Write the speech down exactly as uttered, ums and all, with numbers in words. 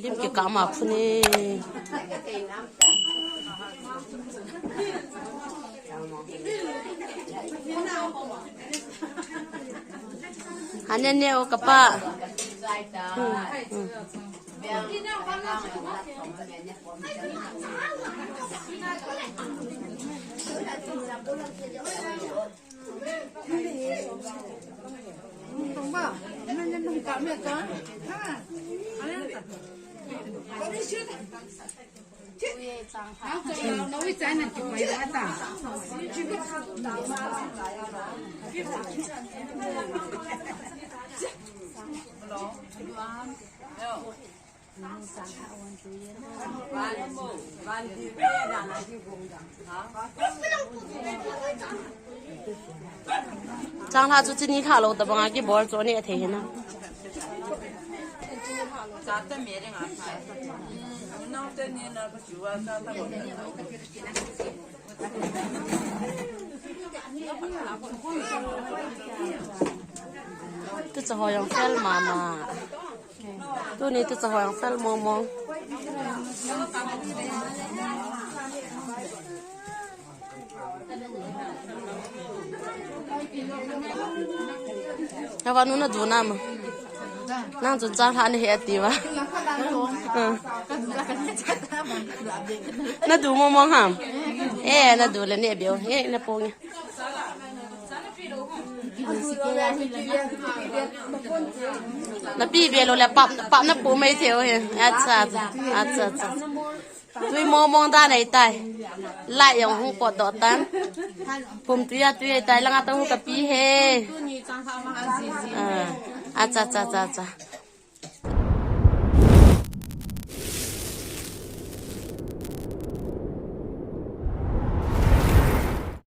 Lim kikah ma phun e. Hane ne o kapa. Hmm, hmm. Chang lha chu chini lha lou tabang a kibol chu ani a thei hina. Tu cha ho jong fel mama. Tuni tu cha ho jong fel mong mong. Hava nu na du na ma. Nang chun chang lha ni he ati va. Na du mong mong ham. Eh, na du le ne beo. Eh, na pong. Na pi belo le pap, pap na pu mai theo he. Acha, acha, acha, acha. Tui mong mong dan ahitai. Lai jong hung potdoh tan. Pum tui a tui ahitai, langa tong hu kapi he. Ah, acha, acha, acha, acha.